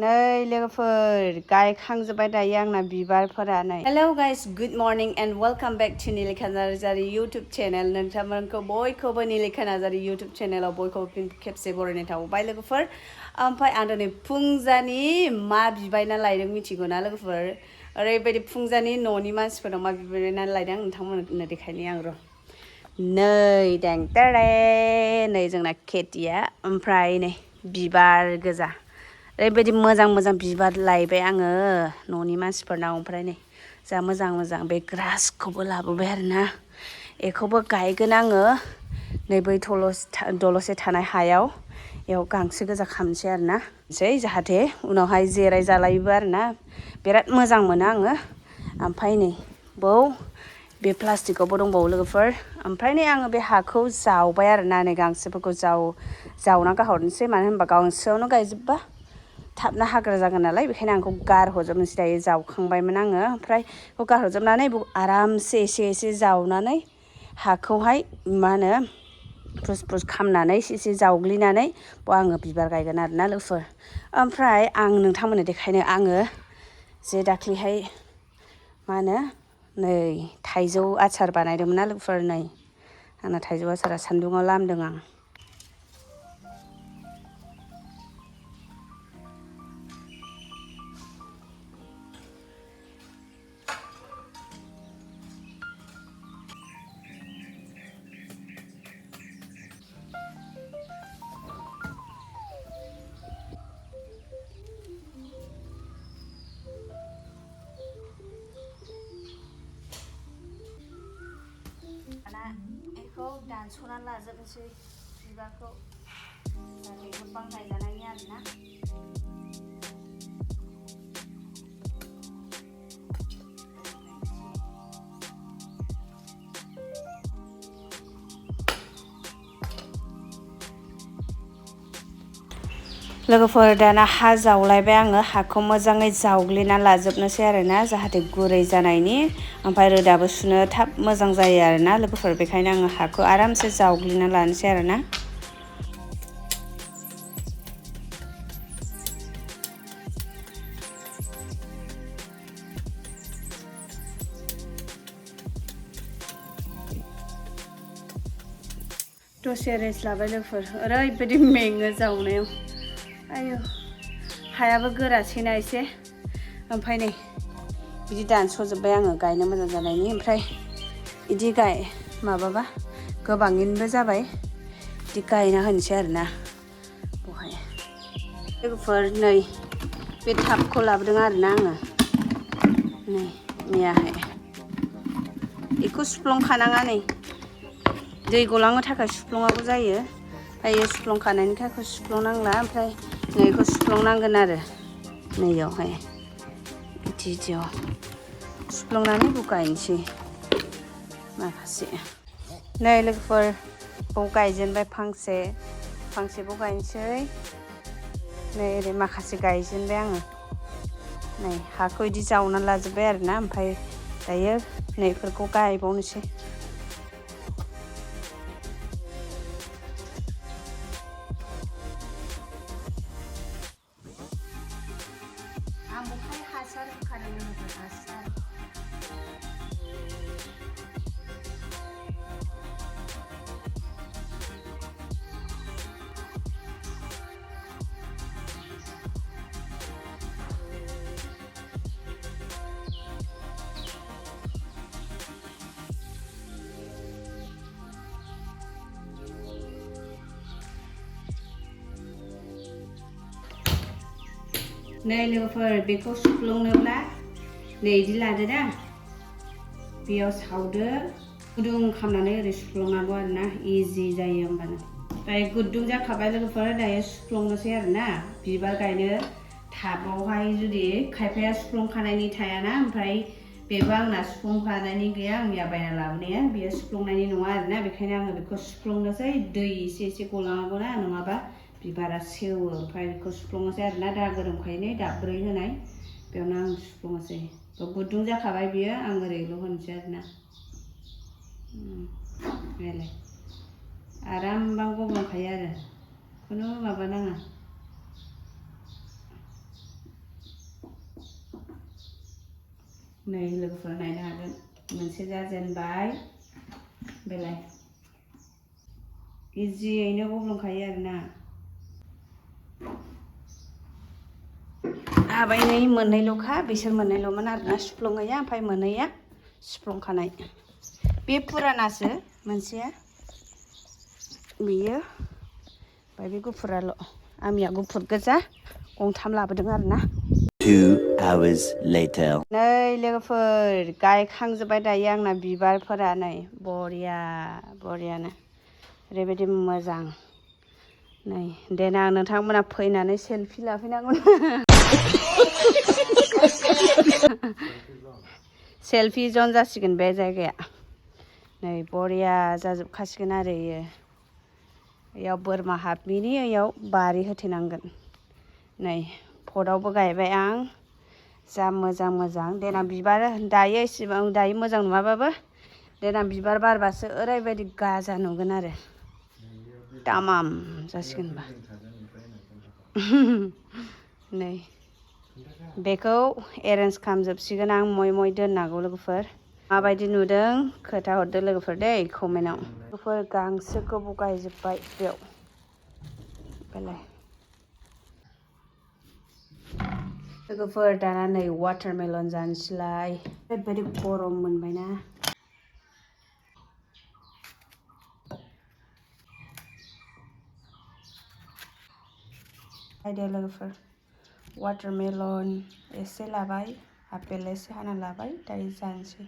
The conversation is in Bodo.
नै लोगोफोर गायखांजोब्बाय दायो आंना बिबारफोरा नै hello guys good morning and welcome back to Nilikha Narzary YouTube channel नोंथांमोनखौ बयखौबो निलिखा नार्जारी यूट्यूब चैनलाव बयखौबो फिन खेबसे बरायनाय थाबाय लोगोफोर ओमफ्राय आं दिनै फुंजानि मा बिबायना लायदों मिथिगौ ना लोगोफोर ओरैबायदि फुंजानि न'नि मानसिफोरनाव मा बिबायना लायदों आं नोंथांमोननो देखायनि आं र' नै देंटारे नै जोंना खेथिया ओमफ्राय नै बिबार गोजा ओरैबायदि मोजां बिबार लायबाय आङो न'नि मानसिफोरनाव ओमफ्राय नै जा मोजां बे ग्रासखौबो लाबोबाय आरोना बेखौबो गायगोन आङो नै बै दलसे थानाय हायाव बेयाव गांसो गोजा खालामनोसै आरोना जाहाथे उनावहाय जेराय जालायोबो आरोना बिराद मोजां मोनो आङो ओमफ्राय नै बे प्लास्टिकआवबो दंबावो लोगोफोर ओमफ्राय नै आङो बे हाखौ जावबाय आरोना नै गांसोफोरखौ जावना गाहरनोसै मानो होनबा गांसोआवनो गायजोबबा थाबना हाग्रा जागोन नालाय बेखायनो आं बेखौ गारहरजोबनोसै दायो जावखांबायमोन आङो ओमफ्राय बेखौ गारहरजोबनानै आरामसे एसे जावनानै हाखौहाय मा होनो फुस खालामनानै एसे जावग्लिनानै बाव आङो बिबार गायगोन आरोना लोगोफोर ओमफ्राय आं नोंथांमोननो देखायनो आङो जे दाख्लैहाय मा होनो नै थाइजौ आसार बानायदोंमोन ना लोगोफोर नै आंना थाइजौ आसारा सान्दुङाव लामदों आं बेखौ दानस'नानै लाजोबनोसै बिबारखौ जाहाथे गोबां गायजानायनि आरोना लोगोफोर दाना हा जावलायबाय आङो हाखौ मोजाङै जावग्लिना लाजोबनोसै आरोना जाहाथे गुरै जानायनि ओमफ्राय रोदाबो सुनो थाब मोजां जायो आरोना लोगोफोर बेखायनो आङो हाखौ आरामसे जावग्लिना लानोसै आरोना दसे रेस्ट लाबाय लोगोफोर ओरैबायदि मेङो जावनायाव आयौ हायाबो गोरासैना एसे ओमफ्राय नै बिदि दानस'जोब्बाय आङो गायनो मोजां जानायनि ओमफ्राय बिदि माबाबा गोबाङैनोबो जाबाय बिदि गायना होनोसै आरोना बहाय लोगोफोर नै बे टाबखौ लाबोदों आरोना आङो नै मैयाहाय बेखौ सुफ्लंखानाङा नै दै गलांनो थाखाय सुफ्लङाबो जायो ओमफ्राय सुफ्लंखानायनि थाखाय सुफ्लंनांला ओमफ्राय नैखौ सुफ्लंनांगोन आरो नैयावहाय बिदियाव सुफ्लंनानै बेखौ गायनोसै माखासे नै लोगोफोर बेखौ गायजेनबाय फांसेखौ गायनोसै नै ओरै माखासे गायजेनबाय आङो नै हाखौ बिदि जावनानै लाजोब्बाय आरोना ओमफ्राय दायो नैफोरखौ गायबावनोसै आं बहाय हासार होखादों लोगोफोर हासार नै लोगोफोर बेखौ सुफ्लंनोब्ला नै बिदि लादो दा बेयाव सावदो गुदुं खालामनानै ओरै सुफ्लंनांगौ आरोना इजि जायो होमबानो ओमफ्राय गुदुं जाखाबाय लोगोफोर दायो सुफ्लंनोसै आरोना बिबार गायनो टाबावहाय जुदि खायफाया सुफ्लंखानायनि थायाना ओमफ्राय बेबो आंना सुफ्लंखानायनि गैया आं मैया बायना लाबोनाया बेयो सुफ्लंनायनि नङा आरोना बेखायनो आङो बेखौ सुफ्लंनोसै दै एसे गलांनांगौना नङाबा बिबारा सेवो ओमफ्राय बेखौ सुफ्लंनोसै आरोना दा गोरोमखायनो दाब्रै होनाय बेयावनो आं सुफ्लंनोसै गुदुं जाखाबाय बियो आं ओरैल' होनोसै आरोना बेलाय आरामबां गब्लंखायो आरो खुनु माबा नाङा नै लोगोफोर नायनो हागोन मोनसे जाजेनबाय बेलाय इजियैनो गब्लंखायो आरोना हाबाय नै मोननैल'खा बिसोर मोननैल'मोन आरोना सुफ्लंनाया ओमफ्राय मोननैया सुफ्लंखानाय बे पुरानासो मोनसेया बेयो ओमफ्राय बे गुफुराल' आंनिया गुफुर गोजा गंथाम लाबोदों आरोना 2 hours later नै लोगोफोर गायखांजोब्बाय दायो आंना बिबारफोरा नै बरियानो ओरैबायदि मोजां नै देनां नोंथांमोना फैनानै सेलफि लाफैनांगौ सेलफि जन जासिगोन बे जायगाया नै बरिया जाजोबखासिगोन आरो इयाव बोरमा हाबमिनि इयाव बारि होथेनांगोन नै पटआवबो गायबाय आं जा मोजां देनां बिबार दायो एसेबां दायो मोजां नुवाबाबो देनां बिबार बारबासो ओरैबायदि गाजा नुगोन आरो तामाम जासिगोनबा नै बेखौ एरेन्ज खालामजोबसिगोन आं मय दोननांगौ लोगोफोर माबायदि नुदों खोथा हरदो लोगोफोर दै कमेन्टआव लोगोफोर गांसोखौबो गायजोब्बाय बेयाव बेलाय लोगोफोर दाना नै वाटारमेलन जानोसैलाय ओरैबायदि गरम मोनबायना नायदो लोगोफोर वाटारमेलन एसे लाबाय आपेल एसे हाना लाबाय दायो जानोसै